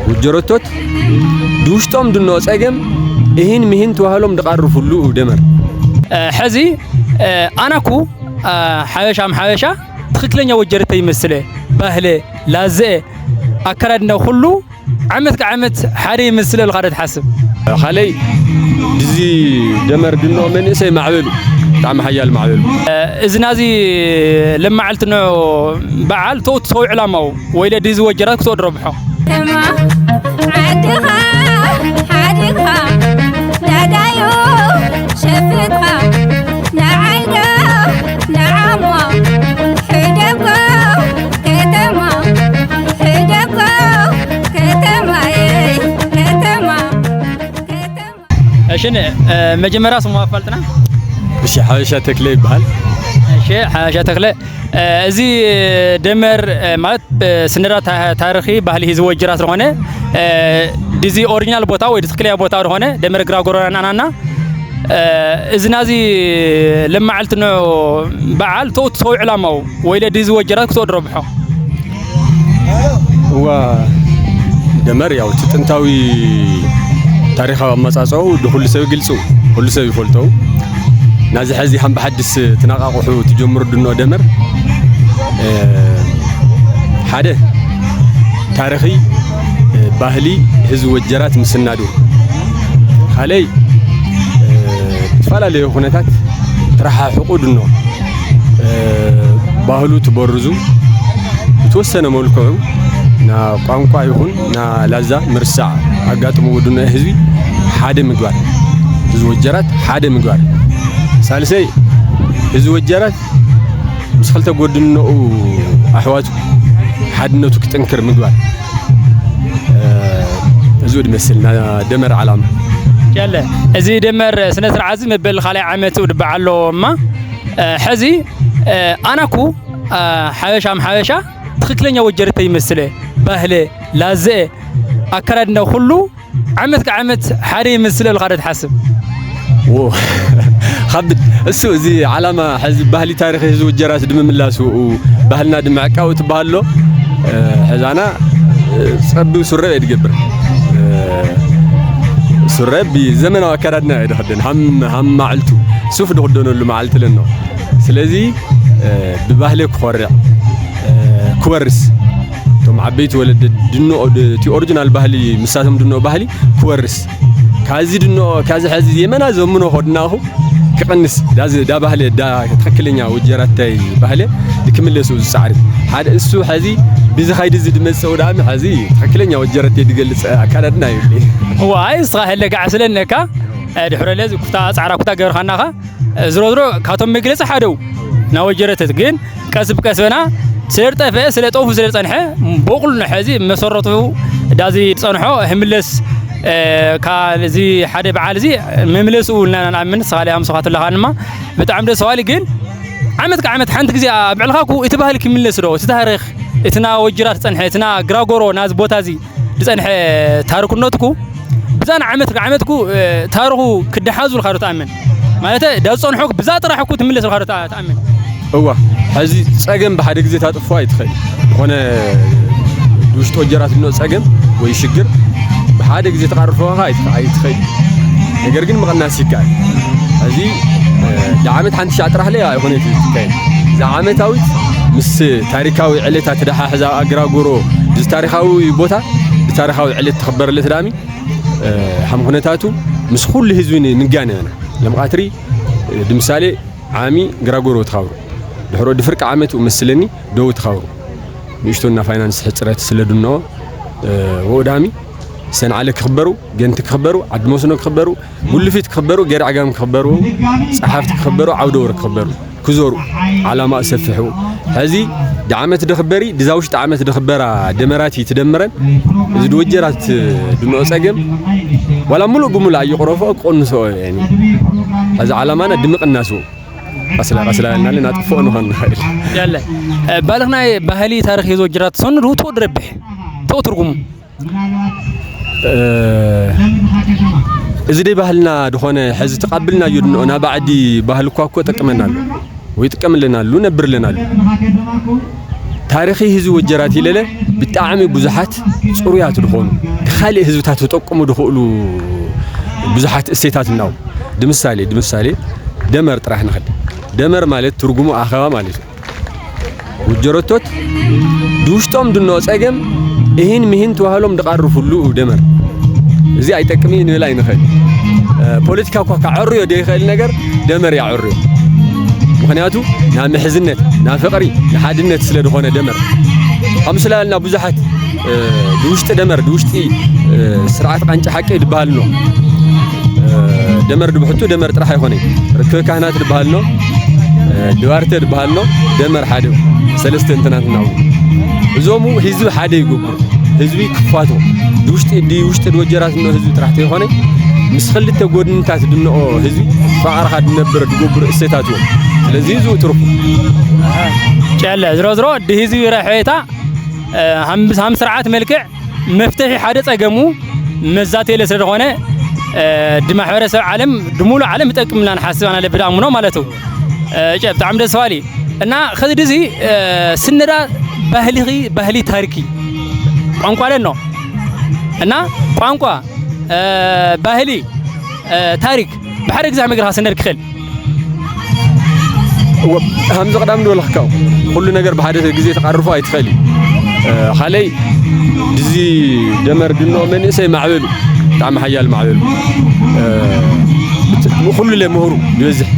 ወጀረቶት ድውሽጦም ድኖ ጸገም እሂን ምሂን ተዋህሎም ድቓርፉሉ ደመር። ሕዚ ኣናኩ ሓበሻ ም ሓበሻ ትኽክለኛ ወጀረተ ይመስለ ባህለ ላዘ ኣከዳድና ኩሉ ዓመት ከዓመት ሓደ ይመስለ ኢልካ ዶ ትሓስብ? ካልኣይ ድዚ ደመር ድኖ መንእሰይ ማዕበሉ ብጣዕሚ ሓያል ማዕበሉ። እዚ ናዚ ለማዓልቲ ኖ በዓል ተውት ሰው ዕላማው ወይለ ድዚ ወጀራት ክተወድ ረብሖ ተማ ዓድኻ ሓዲግኻ ዳዳዮ ሸፍትኻ ንዓይዶ ንዓሞ ሕደጎ ከተማ ሕደጎ ከተማየ ከተማ ከተማ እሺ፣ ን-፣ እ፣ መጀመርያ ስሙ ኣፋልጥና። እሺ፣ ሓበሻ ተክለ ይበሃል። እሺ፣ ሓበሻ ተክለ፣ እ፣ እዚ ደመር፣ እ፣ ማለት፣ እ፣ ስነዳ ታ-፣ ታሪኺ ባህሊ ህዝቢ ወጀራት ዝኾነ፣ እ፣ ድዚ ኦሪጂናል ቦታ ወይ ትክክለኛ ቦታ ዝኾነ ደመር ግራጎሮና ናናና፣ እ፣ እዚ ናዚ ለማዓልቲ ኖ በዓል ተውት ሰው ዕላማው ወይለ ድዚ ወጀራት ክተወድ ረብሖ እዋ ደመር ያው እቲ ጥንታዊ ታሪኻዊ ኣመጻጽኣኡ ንኹሉ ሰብ ግልጹ፣ ኩሉ ሰብ ይፈልጦ። ናዚ ሕዚ ሃም ብሓድስ ትነቓቑሑ ትጀምሩ ድኖ ደመር፣ እ፣ ሓደ ታሪኺ፣ እ፣ ባህሊ ህዝቢ ወጀራት ምስናዱ። ካልኣይ፣ እ፣ ብዝፈላለዩ ኩነታት ተረሓሕቑ ድኖ፣ እ፣ ባህሉ ትበርዙ፣ ብተወሰነ መልክዑ ና ቋንቋ ይኹን ና ላዛ ምርሳዕ ኣጋጥምዎ ድኖ ህዝቢ ሓደ ምግባር፣ ህዝቢ ወጀራት ሓደ ምግባር። ሳልሰይ፣ ህዝቢ ወጀራት ምስ ክልተ ጎድንኡ ኣሕዋቱ ሓድነቱ ክጥንክር ምግባር። እ፣ እዚ ድመስል ና ደመር ዓላማ። ጀለ፣ እዚ ደመር ስነ ስርዓት እዚ መበል ካልኣይ ዓመት ውድባዕ ኣሎ እማ፣ እ፣ ሕዚ፣ እ፣ ኣናኩ፣ እ፣ ሓበሻ ም ሓበሻ ትኽክለኛ ወጀረተ ይመስለ፣ ባህለ፣ ላዘ፣ ኣከዳድና ኩሉ ዓመት ከዓመት ሓደ ይመስለ ኢልካ ዶ ትሓስብ? ዎ፣ ከብድ። እሱ እዚ ዓላማ ሕዚ ባህሊ ታሪኽ ህዝቢ ወጀራት ድምምላሱ፣ ባህልና ድምዕቃው ትበሃሎ፣ እ፣ ሕዛና፣ እ፣ ጸቢብ ሱረ እየ ድገብር። እ፣ ሱረ ብዘመናዊ ኣከዳድና እየ ድኽደን። ሃም፣ ሃም ማዕልቱ ሱፍ ድኽደነሉ ማዕልቲ ለኖ። ስለዚ፣ እ፣ ብባህለ ክኾርዕ፣ እ፣ ክወርስ፣ እቶም ዓበይቲ ወለደ ድንኦ፣ ድ-፣ እቲ ኦሪጂናል ባህሊ፣ ምሳቶም ድንኦ ባህሊ ክወርስ። ካዚ ድንኦ፣ ካዚ ሕዚ የመና ዘምኖ ኸድናኹ ክቕንስ፣ ዳዚ፣ ዳ ባህለ፣ ዳ ትኽክለኛ ወጀራታይ ባህለ ድክምለሱ ዝጻዕሪ። ሓደ እሱ ሕዚ ብዚ ኻይዲ እዚ ድመጽእ ወዳእሚ ሕዚ ትኽክለኛ ወጀረተይ ድገልጽ ኣካዳድና ይብሊ። እዋ፣ ኣይ፣ እስኻ ህለ ጋዕ ስለነካ፣ እ፣ ድሕረ ለዚ ኩታ ጻዕራ ኩታ ገርኻናኻ፣ እ፣ ዝሮ ዝሮ ካቶም መግለጺ ሓደው ናወጀረተት ግን ቀስ ብቀስ በና ስለ ዝጠፍአ፣ ስለ ጠፉ፣ ስለ ዝጸንሐ፣ በቑል ንሐዚ መሰረቱ ዳዚ ዝጸንሖ ህምለስ፣ እ፣ ካ-፣ እዚ ሓደ በዓል እዚ መምለስኡ እና ንኣምን። ስኻ ሊያ ምሶኻ ትለኻ ድማ ብጣዕሚ ደስ በሃሊ። ግን ዓመት ካብ ዓመት ሓንቲ ግዜ ኣብዕልኻ እኮ እቲ ባህሊ ክምለስ ዶ? እቲ ታሪኽ፣ እቲ ና ወጅራት ዝጸንሐ፣ እቲ ና ግራጎሮ ናዚ ቦታ እዚ ዝጸንሐ ታሪኽነትኩ ብዛን ዓመት ካብ ዓመትኩ፣ እ፣ ታሪኹ ክደሓዙ ኢልካ ዶ ትኣምን? ማለት ዳ ዝጸንሖ ብዛ ጥራሕ እኮ ትምለስ ኢልካ ዶ ትኣ-፣ ትኣምን? እዋ፣ ሕዚ ጸገም ብሓደ ግዜ ታጥፎ ኣይትኽእል። ዝኾነ ውሽጢ ወጀራት ዝኖ ጸገም ወይ ሽግር ብሓደ ግዜ ተቓርፎ ኸዓ ኣይትኽ-፣ ኣይትኽእል። ነገር ግን ምቕናስ ይከኣል። ሕዚ፣ እ፣ ዳ ዓመት ሓንቲ ሻዕ ጥራሕ ለይ ኣይኾነት ትካየድ። እዛ ዓመታዊት ምስ ታሪካዊ ዕለታት ተደሓሕዛ ኣግራጉሮ፣ እዚ ታሪኻዊ ቦታ ብታሪኻዊ ዕለት ትኽበረለት ዳሚ፣ እ፣ ሃም ኩነታቱ ምስ ኩሉ ህዝቢ ን-፣ ንጋነ ኢና። ለምቓትሪ፣ እ፣ ድምሳሌ ዓሚ ግራጎሮ ትኻብሩ። ድሕሮ ድፍርቂ ዓመት መስለኒ ደው ትኻብሩ። ንእሽቶና ፋይናንስ ሕጽረት ስለ ድኖ፣ እ፣ ወዳሚ ሰንዓለ ክኽበሩ፣ ገንቲ ክኽበሩ፣ ዓዲ መስኖ ክኽበሩ፣ ጉልፊት ክኽበሩ፣ ገር ዓጋም ክኽበሩ፣ ጸሓፍቲ ክኽበሩ፣ ዓውደ ወርቅ ክኽበሩ፣ ክዞሩ፣ ዓላማ ሰፊሑ። ሕዚ ድዓመት ድኽበሪ፣ ድዛ ውሽጢ ዓመት ድኽበራ ደመራቲ ትደምረን፣ እዚ ድወጀራት ድንኦ ጸገም፣ ዋላ ሙሉእ ብሙሉእ ኣይቕረፎ፣ ክቕንሶ፣ ያኒ፣ ሕዚ ዓላማና ድምቕናሱ። ቀስላ ቀስላ እናለ ናጥፍኦ ንኾን ንኽእል። ያለ፣ እ፣ ባልኽ ናይ ባህሊ ታሪኽ የዞ ጅራት ሰኑ ዶ ትወድ ረብሕ? ተው ትርጉሙ? እ፣ እዚ ደይ ባህልና ድኾነ ሕዚ ተቓብልና እዩ ድንኦ ናብ ዓዲ ባህል እኳ እኮ ጠቅመና ኣሎ። ወይ ጥቀምልና ኣሎ፣ ነብርልና ኣሎ። ታሪኺ ህዝቢ ወጀራት ኢለለ ብጣዕሚ ብዙሓት ጽሩያት ዝኾኑ፣ ንኻልእ ህዝብታት ክጠቅሙ ዝኽእሉ ብዙሓት እሴታት እናው። ድምሳሌ፣ ድምሳሌ ደመር ጥራሕ ንኸድ። ደመር ማለት ትርጉሙ ኣኸባ ማለት እዩ። ወጀረቶት ድውሽጦም ድኖ ጸገም እሂን ምሂን ተዋህሎም ድቓርፉሉ ደመር። እዚ ኣይጠቅም እዩ ንብል ኣይንኽእል። እ፣ ፖለቲካ እኳ ከዐርዮ ዘይኽእል ነገር ደመር ያዐርዮ። ምኽንያቱ ናብ ምሕዝነት፣ ናብ ፍቕሪ፣ ንሓድነት ስለ ዝኾነ ደመር። ከም ስላልና ብዙሓት፣ እ፣ ብውሽጢ ደመር፣ ብውሽጢ፣ እ፣ ስርዓት ቃንጫ ሓቂ ድበሃል ኣሎ። እ፣ ደመር ድብሕቱ ደመር ጥራሕ ኣይኮነይ። ርክብ ካህናት ድበሃል ኣሎ። እ፣ ድባርተ ድበሃል ኣሎ። ደመር ሓደ እዩ። ሰለስተ እንትናትና እውን። እዞም ህዝቢ ሓደ ይገብሩ። ህዝቢ ክፋቶ። ድውሽጢ፣ ድውሽጢ ድወጀራት እንኦ ህዝቢ ጥራሕ ተይኮነ፣ ምስ ክልተ ጎድንታት ድንኦ ህዝቢ ፈቓርኻ ድነብር ድገብሩ እሴታት እዮም። ስለዚ እዚ ትርፉ። ጨለ፣ ዝሮ ዝሮ፣ ድህዝቢ ረሕታ፣ እ፣ ሃም-፣ ሃም ስርዓት መልክዕ መፍትሒ ሓደ ጸገሙ መዛተለ ስለ ዝኾነ፣ እ፣ ድማሕበረሰብ ዓለም፣ ድሙሉ ዓለም ይጠቅምና ንሓስብ ኣና ለብዳ ኣምኖ ማለት እዩ። እ፣ ጨ-፣ ብጣዕሚ ደስ በሃሊ። እና ከዚ ድዚ፣ እ፣ ስነዳ ባህልኺ፣ ባህሊ ታሪኪ ቋንቋ ለኖ። እና ቋንቋ፣ እ፣ ባህሊ፣ እ፣ ታሪክ ብሓደ ግዜ ከመይ ጌርካ ስነድ ክኽእል? ወ-፣ ሃምዚ ቀዳም ንበልኽካው፣ ኩሉ ነገር ብሓደ ግዜ ተቓርፎ ኣይትኽእል እዩ። እ፣ ኻለይ ድዚ ደመር ድኖ መንእሰይ ማዕበሉ፣ ብጣዕሚ ሓያል ማዕበሉ። እ፣ ብት-፣ ኩሉ ለምህሩ ይበዝሕ።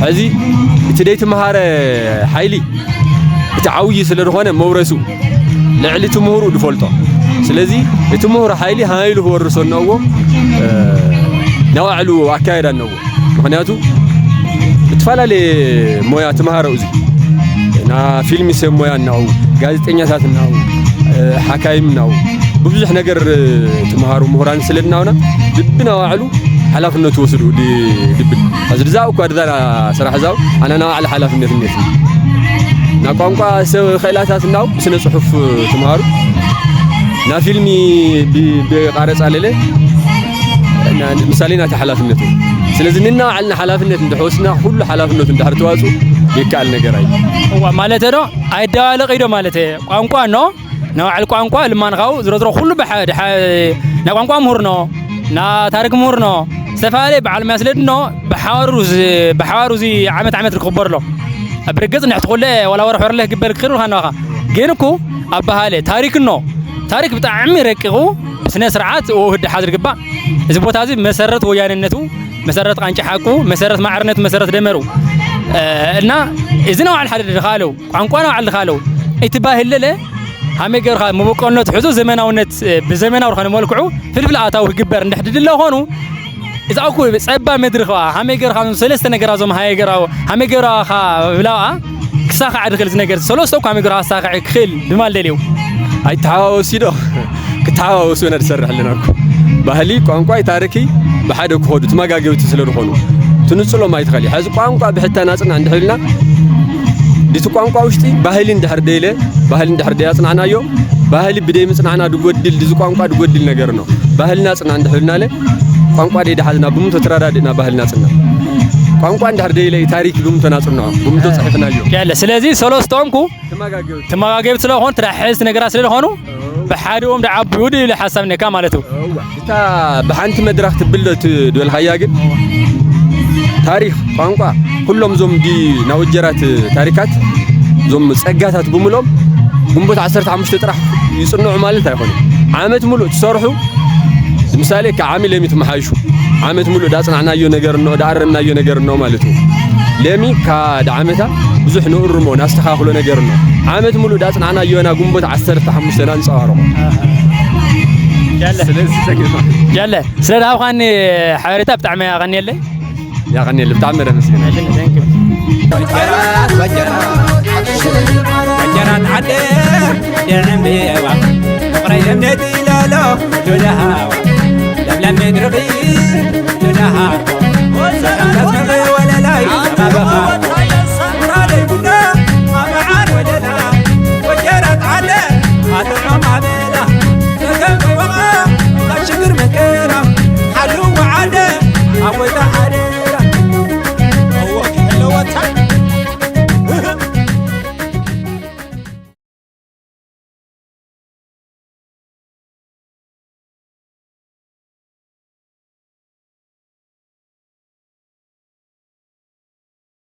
ሕዚ እቲ ደይተመሃረ ሓይሊ እቲ ዓብዪ ስለ ዝኾነ መውረሱ ልዕሊ እቲ ምሁሩ ድፈልጦ። ስለዚ እቲ ምሁር ሓይሊ ሃይሉ ክወርሶ እነዎ፣ እ፣ ናባዕሉ ኣካየዳ እነዎ። ምኽንያቱ እትፈላለየ ሞያ ተምሃረው እዚ ና ፊልም ሰብ ሞያ እናው፣ ጋዜጠኛታት እናው፣ እ፣ ሓካይም እናው፣ ብብዙሕ ነገር፣ እ፣ ተምሃሩ ምሁራን ስለ እናውና ብብናባዕሉ ሓላፍነቱ ወስዱ ድ-፣ ድብል። ኣብዚ ድዛው እኳ ድዛ ስራሕ ዛው ኣና ናባዕሉ ሓላፍነት እነት። ና ቋንቋ ሰብ ክእላታት እናው ስነ ጽሑፍ ተምሃሩ ና ፊልሚ ብ-፣ ብቃረጻ ለለ ና-፣ ምሳሌ ናቲ ሓላፍነት እዩ። ስለዚ ንና ባዕልና ሓላፍነት እንድሕር ወስድና፣ ኩሉ ሓላፍነቱ እንድሕር ተዋፅኡ ዘይከኣል ነገር ኣዩ። እዋ፣ ማለት ዶ ኣይደባለቕ ኢዶ ማለት እየ። ቋንቋ ኖ፣ ናይ ባዕል ቋንቋ ልማንኻው ዝሮ ዝሮ ኩሉ ብሓ-፣ ድሓ-፣ ናይ ቋንቋ ምሁር ኖ፣ ናይ ታሪክ ምሁር ኖ፣ ዝተፈላለየ በዓል መያ ስለ ድኖ፣ ብሓዋሩ ዝ-፣ ብሓዋሩ እዚ ዓመት ዓመት ክኽበር ኣሎ። ኣብ ርግጽ ንሕቲ ኩለ ዋላ ወርሕ ወርለ ክግበር ክኽእል ኢልካ ኣለኻ። ግን እኮ ኣበሃለ ታሪክ ኖ፣ ታሪክ ብጣዕሚ ረቂቑ ብስነ ስርዓት ወህድ ሓዝ ዝግባእ። እዚ ቦታ እዚ መሰረት ወያንነቱ፣ መሰረት ቃንጫ ሓቁ፣ መሰረት ማዕርነቱ፣ መሰረት ደመሩ። እ፣ እና እዚ ነው ዓል ሓደ ድኻለው፣ ቋንቋ ነው ዓል ድኻለው። እቲ ባህል ለለ ሃመይ ገርኻ መበቆልነቱ ሕዙ ዘመናውነት፣ እ፣ ብዘመናዊ ዝኾነ መልክዑ ፍልፍል ኣታዊ ክግበር እንድሕር ድድለ ኾኑ፣ እዛ እኮ ጸባ መድረኽ ኸኣ ሃመይ ገርኻ ሰለስተ ነገራ ዞም ሃየ ገራ ሃመይ ገራ ኸኣ ብላዋ ክሳኻ ዓድ ክል ዝነገር ሰለስተ እኮ ሃመይ ገራ ክሳኻ ክል ብማል ደልዩ። ኣይተሓዋወሱ ዶ? ክተሓዋወሱ ኢና ዝሰርሕ ኣለና እኮ። ባህሊ፣ ቋንቋ፣ ታሪኺ ብሓደ ክኸዱ ተመጋገብቲ ስለ ዝኾኑ ትንጽሎም ኣይትኸሊ። ሕዚ ቋንቋ ብሕታ ናጽና እንድሕልና ድቲ ቋንቋ ውሽጢ ባህሊ እንድሕር ደይለ፣ ባህሊ እንድሕር ደይ ኣጽናዕናዮ፣ ባህሊ ብደይ ምጽናዕና ድጎድል፣ ድዚ ቋንቋ ድጎድል ነገር ነው። ባህልና ጽና እንድሕልና ለ ቋንቋ ደይ ደሓዝና ብምንቶ ተረዳድእና ባህልና ጽና። ቋንቋ እንድሕር ደይለ ታሪክ ብምንቶ ናጽንዖ፣ ብምንቶ ጽሕፍናዮ። ያለ፣ ስለዚ ሰለስቶም ኩ ተመጋገብቲ። ተመጋገብቲ ስለኾኑ፣ ተዳሕዝቲ ነገራት ስለዝኾኑ፣ ብሓዲኦም ደዓብዩ ድል ሓሳብ ነካ ማለት እዩ። እዋ፣ እታ ብሓንቲ መድረኽ ትብል ዶ ት-፣ ድበልካያ ግን፣ ታሪኽ፣ ቋንቋ፣ ኩሎም ዞም ዲ ናወጀራት ታሪካት፣ ዞም ጸጋታት ብምሎም፣ ግንቦት ዓሰርተ ሓሙሽተ ጥራሕ ይጽንዑ ማለት ኣይኮነን። ዓመት ሙሉእ ትሰርሑ፣ ንምሳሌ፣ ከዓሚ ለሚ ትመሓይሹ። ዓመት ሙሉእ ዳጽናዕናዮ ነገር እኖ፣ ዳኣረምናዮ ነገር እኖ ማለት እዩ። ለሚ ካ ዳዓመታ ብዙሕ ንእርሞ፣ ናስተኻኽሎ ነገር እኖ። ዓመት ሙሉእ ዳጽናዕናዮ ና ግንቦት ዓሰርተ ሓሙሽተ ናንጸባርቖ። ያለ። ስለዚ ተገባ። ያለ። ስለ ዝሃብኻኒ ሓበሬታ ብጣዕሚ የቐንየለይ። ያቐንየለይ፣ ብጣዕሚ ነመስግን። እሺ፣ thank you። ወጀራት ዓደ የዕምብባ፣ ፍቕረይ እምነት ኢላሎ ሉላሃዋ፣ ለምለም ምድርኺ ሉላሃዋ፣ ሰላም ወለላይ ኣበባ።